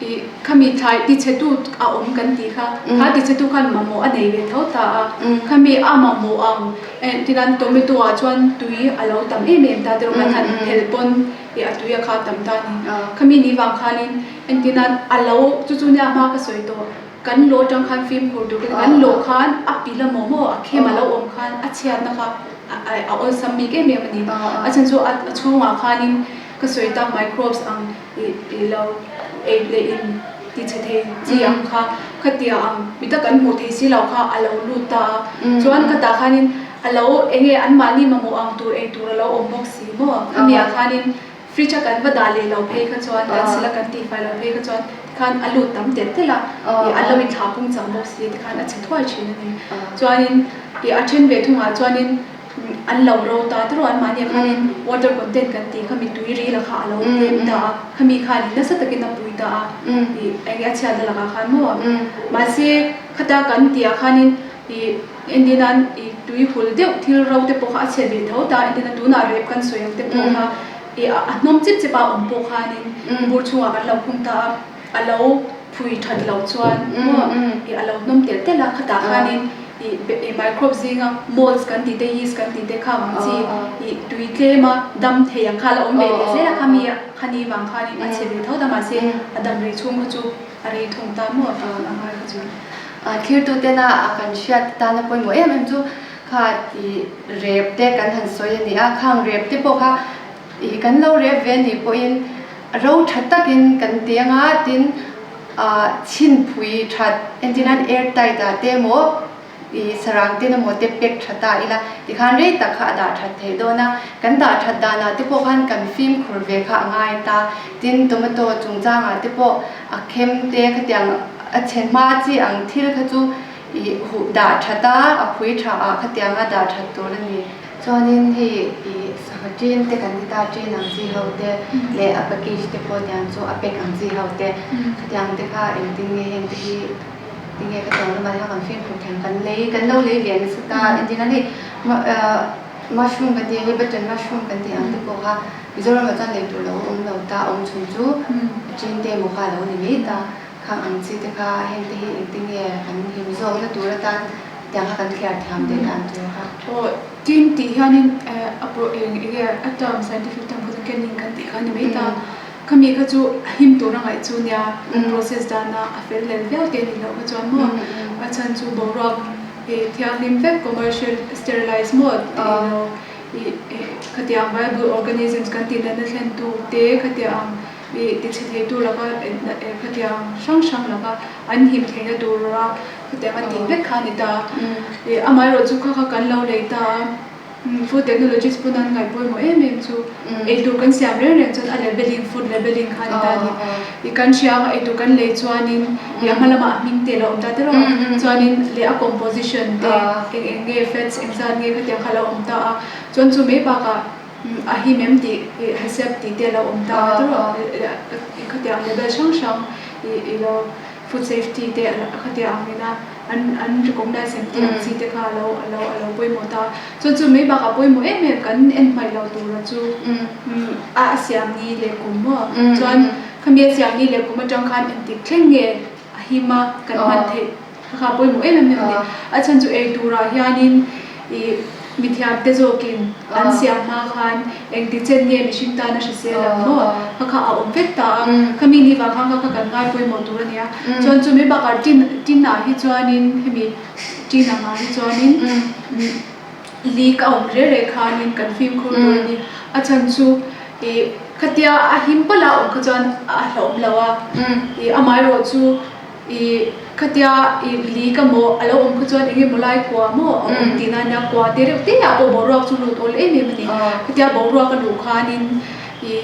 Ih, khami thlai tichhetu a awm kan tih kha, kha tichhetu khan mamawh a nei ve tho ta a, khami a mamawh ang tinan tomato ah chuan tui a lo tam em em ta tiraw kan han phelh pawn ih a tui a kha tam ta a ni. Khami ni vang khanin engtinan a lo chu chu nia hma ka sawi tawh, kan lawh atang khan fimkhur tur kan lawh khan a pil a maw maw a khem a lo awm khan a chhiatna kha a awlsam bik em em a ni. A chhan chu a chhungah khanin ka sawi tak microbes ang Ih lo, ei leh in ti chhe thei chi ang kha, khatia ang mi tak an hmuh thei si lo kha a lo lut ta a, chuan khatah khanin a lo eng nge anmahni mamawh ang tur ei tur a lo awm bawk si maw, khamiah khanin fridge a kan va dah leh lo phei kha chuan kan sil a kan tihfai lo phei kha chuan tikhan a lut tam telh telh a, ih an lo inthlah pung chang bawk si tikhan a chhe thuai thin a ni. Chuanin ih a then ve thungah chuanin An lo ro ta tiraw an mahni ah khanin water content kan tih kha mi tui ril a kha a lo tlem ta a, khami khanin nasa takin a pui ta a ih eng nge a chhiatna lakah khan maw mahse khata kan tih ah khanin ih entir nan ih tui hul deuh thil ro te pawh kha a chhiat ve tho ta entir nan tunah rep kan sawi ang te pawh kha ih a hnawm chip chip a awm pawh khanin bur chhungah kan lo khung ta a a lo phui that loh chuan maw ih a lo hnawm telh telh a khatah khanin Ih microbe zinga molds kan tih te yeast kan tih te khang ang chi ih tui tlema dam thei ang kha la awm ve leh zel a khami khani vang khanin a chhe ve tho ta mahse a dam rei chhung kha chu a rei thung ta maw a ngai kha chu. Thirtutena a kan hriat tana pawimawh em em chu kha ih rep te kan han sawi a ni a, khang rep te pawh kha ih kan lo rep ve nih pawhin ro tha takin kan ti ang a tin Ah chhinpui that entir nan air tight ah te emaw I sarang ten emaw te pack tha ta ila tikhan rei tak kha a dah that theih dawn a, kan dah that danah te pawh khan kan fimkhur ve kha a ngai ta. Tin, tomato chungchangah te pawh a khem te khatiang a chhe hma chi ang thil kha chu i huh dah that a, a phui tha ah khatianga dah that tur a ni. Chuanin hei i sangha tin te kan ti ta, tin ang chi ho te leh a package te pawh tiang chu a pack ang chi ho te khatiang te kha engtin nge heng te hi Tinge ka tawng lamah hian kan fimkhur thiam kan lei kan lo lei ve nasa ta entir nan hei mushroom kan tih ang hi button mushroom kan tih ang te pawh kha Mizoramah chuan lei tur lo awm lo ta awm chhun chu chin te emaw kha a lo ni mai ta khang ang chi te kha heng te hi engtinge kan him zawkna tur atan tiang kha kan thliar thiam theih dan tur kha. Aw tin tih hianin a pawh eng enge a term scientific term kha chu canning kan tih kha a ni mai ta. Khami kha chu a him tur a ngaih chu nia, kan process dana a fel lel viau te a nih loh kha chuan maw a chhan chu boruak thianghlim vek commercial sterilize maw tih lo ih khatiang viable organisms kan tih natna thlen tu te khatiang ih tichhe thei tu laka khatiang hrang hrang laka an him theihna tura khatiang a tih vek kha a ni ta. Ih amaherawhchu kha kha kan lo lei ta a. Food technologist pawn an ngaih pawimawh em em chu eitur kan siam reng reng chuan a labelling food labelling kha a ni ta a ni. I kan hria anga eitur kan lei chuanin leh a hma lamah a hming te a lo awm ta tiraw chuanin leh a composition te eng eng nge fats eng zat nge khatiang kha a lo awm ta a chuan chu mai bakah a him em tih HACCP tih te a lo awm ta a tiraw khatiang label hrang hrang i lo food safety te khatiang ang ina an an recognize em tih ang chi te kha alo alo alo pawimawh ta a chuan chu mai bakah pawimawh em em kan en hmaih lo tura chu a a siam ni leh kum maw chuan khami a siam ni leh kum atang khan engtik thleng nge a him a kan hman theih kha kha pawimawh em em a ni a chhan chu ei turah hianin ih mithiam te zawkin an siam hma khan engti chen nge mihring tan a hrisel ang maw kha kha a awm vek ta a khami ni vang khan kha kha kan ngai pawimawh tur a nia chuan chumi bakah tin tinah hi chuanin hemi tin angah hi chuanin leak a awm reh reh khanin kan fimkhur tur a ni a chhan chu ih khatia a him palh a awm kha chuan a hlauhawm lo a ih amaherawh chu I khatia i li ka maw a lo awm kha chuan eng emaw lai kua maw a awm tih nan nia kua te reuh te ah pawh boruak chu lut awl em em a ni. Khatia boruak a luh khanin i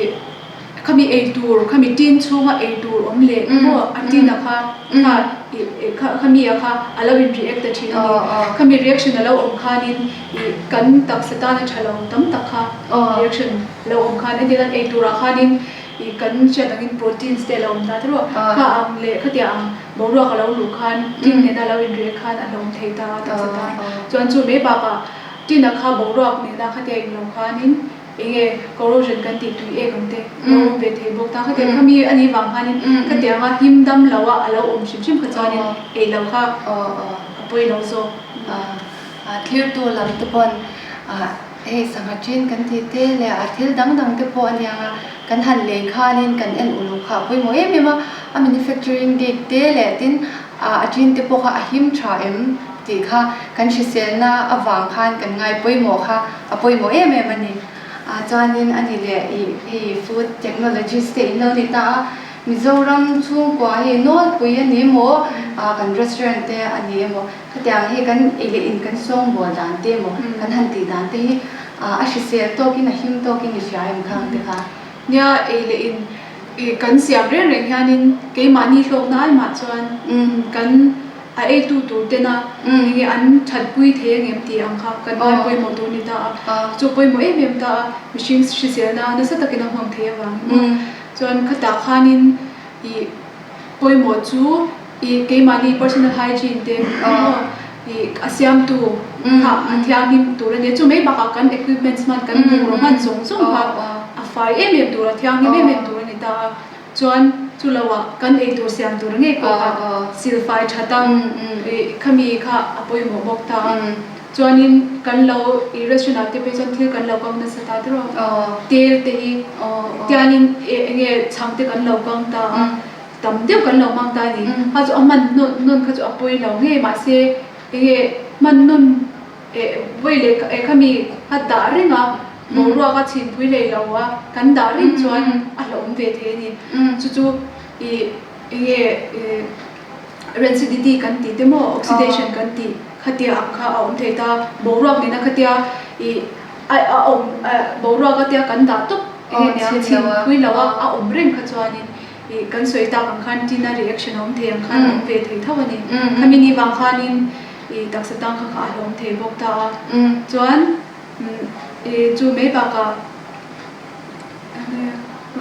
khami ei tur khami tin chhunga ei tur awm leh maw a tin a kha kha i khami a kha a lo in react ta thin a ni. Khami reaction a lo awm khanin i kan taksa tana tha lo tam tak kha reaction lo awm khan entirnan ei turah khanin I kan hriat angin proteins te a lo awm ta tiraw? Kha ang leh khatiang ang boruak a lo luh khan tin nena lo inreh khan a hlawm thei ta a taksa tan. Chuan chu mai bakah tin a kha boruak nena khatia in lo khanin eng nge corrosion kan tih tui ek ang te a lo awm ve thei bawk ta. Khatiang kha mi a nih vang khanin khatianga him dam lo a a lo awm hrim hrim kha chuanin ei lo kha a pawi lo zawk. Thirtu lam te pawn Hei sangha ṭin kan tih te leh a thil dang dang te pawh a nia nga, kan han lei khanin kan en uluk kha a pawimawh em em a, a manufacturing date te leh tin a ṭin te pawh kha a him ṭha em tih kha kan hriselna avang khan kan ngai pawimawh kha a pawimawh em em a ni. Chuanin a ni leh ih hei food technologist te in lo ni ta a, Mizoram chhungkua hei nawlpui a ni emaw kan restaurant te a ni emaw Khatiang hi kan ei leh in kan sawngbawl dan te emaw kan han tih dan te hi a hrisel tawkin a him tawkin i hria em khang te kha. Nia ei leh in kan siam reng reng hianin keimahni hlawkna ai mah chuan kan a eitu tur tena enge an thatpui thei angem tih ang kha kan ngai pawimawh tur a ni ta a, chu pawimawh em em ta a mihring hriselna nasa takin a nghawng thei avangin maw chuan khatah khanin ih pawimawh chu I keimahni personal hygiene te maw i a siamtu kha a thianghlim tur a nia. Chu mai bakah kan equipments hman kan bungraw hman zawng zawng kha a fai em em tur a thianghlim em em tur a ni ta a. Chuan chu loah kan eitur siam tur ngei pawh kha silfai tha tak i khami kha a pawimawh bawk ta a. Chuanin kan lo i restaurant ah te phei chuan thil kan lo kang nasa ta tiraw tel te hi tianin eng nge chhang te kan lo kang ta a. Tam deuh kan lo hmang ta a ni. Kha chu a hman nawn nawn kha chu a pawi lo ngei mahse eng nge hman nawn eh vawi leh eh khami a dah reng a boruak a chhinpui leh lo a kan dah reng chuan a hlauhawm ve thei a ni. Chu chu ih eng nge eh rancidity kan tih te maw oxidation kan tih. Khatia ang kha a awm thei ta, boruak nena khatia ih a a awm boruak a tia kan dah tawp eng nge nia chhin pui lo a a awm reng kha chuanin ih kan sawi tak ang khan tina reaction a awm thei ang khan a awm ve thei tho a ni. Khami ni vang khanin ih taksa tang kha kha a hlawm thei bawk ta a, chuan ih chu mai bakah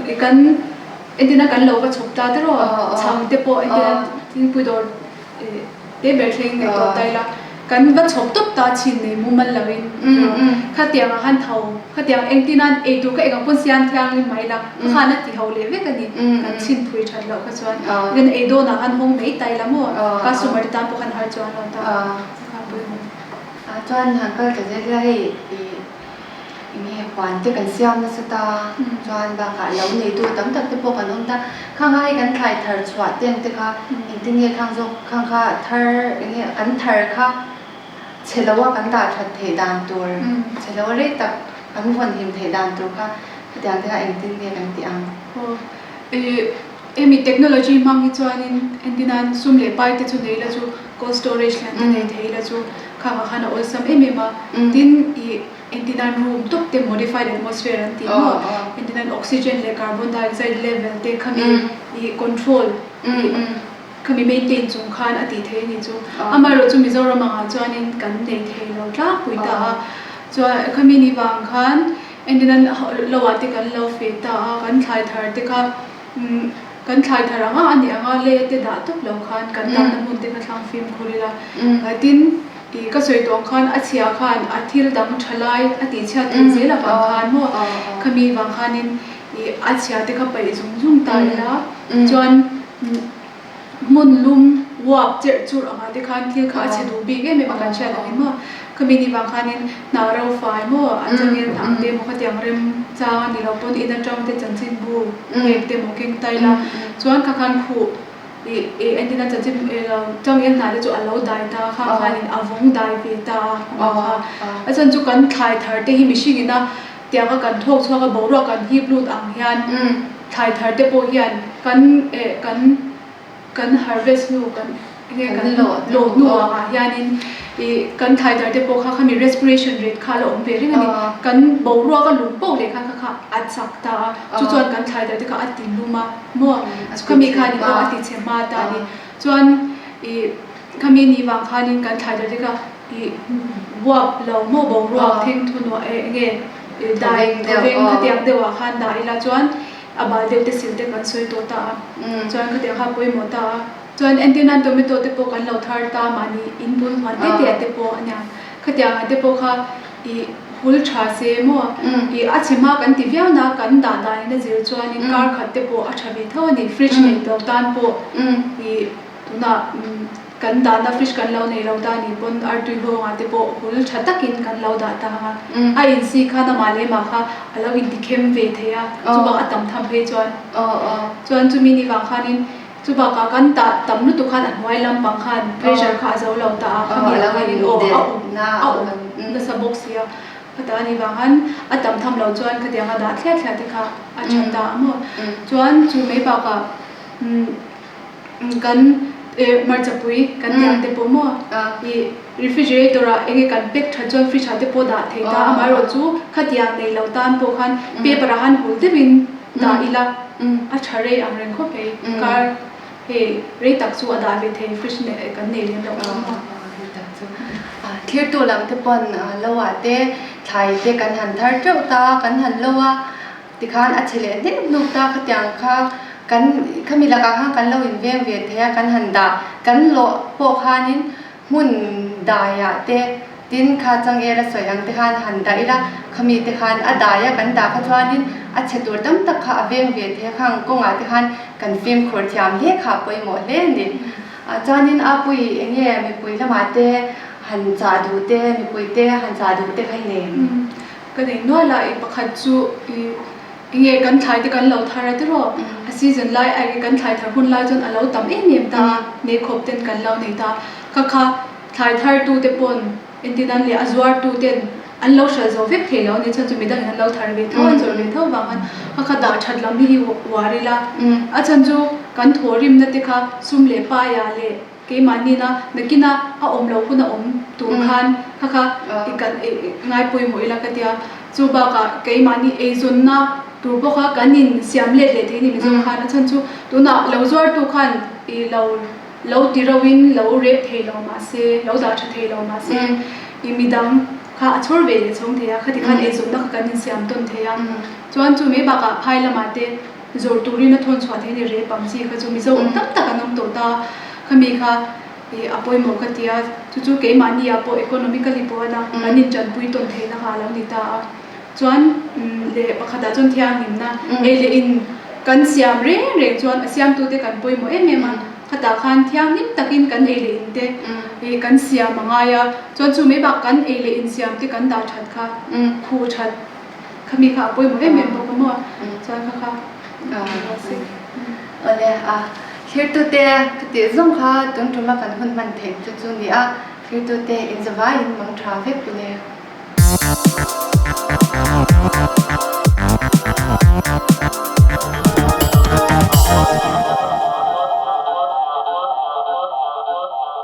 ih kan entina kan lo va chhawp ta te rawh chhang te pawh entina thingpui dawr ih. Te ber thleng ngaihtuah ta ila, kan va chhawp tawp ta chin nei mumal loin khatiang ah khan tho, khatiang engtin an ei tur kha eng ang pawn siam thianghlim mai ila, ka khan a ti ho leh vek a ni, kan chhin phui that loh kha chuan then ei dawn ah khan hawng mai ta ila maw, customer te tan pawh khan har chuan lo ta kha pawimawh. Chuan han kal ta zel ila hei ih. Enge huan te kan siam nasa ta, chuan bakah lo neitu tam tak te pawh kan awm ta. Khang kha hei kan thlai thar chhuah te ang te kha engtin nge khang zawk khang kha thar enge kan thar kha chhe lo a kan dah that theih dan tur, chhe lo a rei tak kan vawn him theih dan tur kha khatiang te kha engtin nge kan tih ang? Aw ih hemi technology hmang hi chuanin engtin an sum leh pai te chu nei la chu cold storage lian te nei thei la chu Khang ah khan a awlsam em em a, tin ih engtin room tawp te modified atmosphere an tih maw, engtin oxygen leh carbon dioxide level te khami ih control ih khami maintain chung khan a tih theih a nih chu. Amaherawh chu Mizoram angah chuanin kan nei thei lo tlangpui ta a, chuan khami ni vang khan engtin lo ah te kan lo feh ta a, kan thlai thar te kha Kan thlai thar ang a, a nih anga lei te dah tawp lo khan kan dahna hmun te kha thlang fimkhur ila. Tin, ih ka sawi tawh ang khan a chhia khan a thil dang tha lai a tih chhiat theih zel avang khan maw khami vang khanin ih a chhia te kha paih zung zung ta ila chuan hmun lum uap cherh churh angah te khan thil kha a chhe duh bik em em a kan hriat angin maw. Khami ni vang khanin hnah ro fai maw a changel hnah te maw khatiang rem chang a ni lo pawn in atang te chanchinbu pek te maw keng tai la chuan kha khan khuh ih ih entin a chanchin eh lo changel hnah te chu a lo dai ta a khang khanin a vawng dai ve ta a amah kha a chhan chu kan thlai thar te hi mihring ina tiang a kan thawk chhuak a boruak kan hip lut ang hian thlai thar te pawh hian kan eh kan Kan harvest hnu kan enge kan lawh hnu ah hianin ih kan thlai dar te pawh kha khami respiration rate kha a la awm ve reng a ni. Kan boruak a lum poh leh khan kha kha a chak ta a, chu chuan kan thlai dar te kha a ti lum a maw khami khanin aw a ti chhe hma ta a ni. Chuan ih khami ni vang khanin kan thlai dar te kha ih buap lo maw boruak thengthu nuah enge dai thawveng khatiang deuh ah khan dah ila chuan A bal deuh te sil te kan sawi tawh ta a, chuan khatiang kha a pawimawh ta a. Chuan entir nan tomato te pawh kan lo thar ta mahni in bul huan te te ah te pawh a nia. Khatiang ah te pawh kha ih hul tha se maw ih a chhe hma kan ti viau na kan dah dan in a zir chuan in kar khat te pawh a tha ve tho a ni. Fridge nei lo tan pawh ih tunah Kan dahna fridge kan lo nei lo ta ni pawn artui hawngah te pawh hul tha takin kan lo dah ta ang a. A insi khan amah leh mah kha a lo intikhem ve thei a, chubak a tam tham phei chuan. Chuan chumi ni vang khanin chubakah kan dah tam lutuk khan a hnuai lampang khan pressure kha a zo lo ta a, khami ah khanin aw a awm a awm nasa bawk si a. Khata ni vang khan a tam tham lo chuan khatiang a dah thliah thliah te kha a tha ta a maw. Chuan chu mai bakah umm. Kan hmarcha pui kan tih ang te pawh maw ih refrigerator ah enge kan pack that chuan fridge ah te pawh dah thei ta amaherawh chu khatiang nei lo tan pawh khan paper ah khan hul deuhin dah ila a tha rei ang reng khawp mai kar hei rei tak chu a dah ve thei fridge kan nei lem loh ang maw. Thirtu lam te pawn lo ah te thlai te kan han thar teuh ta kan han lo a. Tikhan a che leh hnek hnuk ta khatiang kha kan khami lakah khan kan lo inveng ve thei a, kan han dah kan lawh pawh khanin hmun daiah te tin kha changel a sawi ang te khan han dah ila khami te khan a dai a kan dah kha chuanin a che tur tam tak kha a veng ve thei a, khang kawngah te khan kan fimkhur thiam hle kha a pawimawh hle a ni. Chuanin a pui eng nge mipui lamah te han chah duh te mipui te han chah duh te kha i nei em? Ka nei nual a, i pakhat chu i enge kan thlai te kan lo thar a tiraw, a season lai a enge kan thlai thar hun lai chuan a lo tam em em ta a, nei khawp ten kan lo nei ta a, kha kha thlai thar tu te pawn entin an leh a zuar tu ten an lo hralh zo vek thei lo a ni chhan chu midangin an lo thar ve tho an zawrh ve tho vang khan kha kha dah that lam hi hi uar ila a chhan chu kan thawhrimna te kha sum leh paia leh. Keimahni na nakina a awm loh hun a awm tur khan kha kha i kan ngai pawimawh ila ka tia. Chu bakah keimahni eizawnna tur bawk a kan in siam let leh thei ni Mizo khan a chhan chu tunah lo zuartu khan i lo lo ti ro in lo rep thei lo mahse lo dah tha thei lo mahse i midang kha a chhawr ve leh chhawng thei a khati khan eizawnna kha kan in siam tawn thei a. Chuan chu mai bakah phai lamah te Zawrh turin a thawn chhuah theih a ni rep ang chi kha chu Mizo awm tam tak an awm tawh ta. Khami kha ih a pawimawh ka ti a, chu chu keimahni ah pawh economically pawh a na kan intanpui tawn theihna kha a lo ni ta a. Chuan leh pakhatah chuan thianghlimna ei leh in kan siam reng reng chuan a siamtute kan pawimawh em em a, khatah khan thianghlim takin kan ei leh in te ih kan siam a ngai a, chuan chu mai bak kan ei leh in siam te kan dah that kha khuh that. Khami kha a pawimawh em em bawk a maw? Chuan kha kha Awle a thirtute ka tih zawng kha tun tuma kan hun hman theih chu chu ni a, thirtute inzavaiin mang tha vek ule.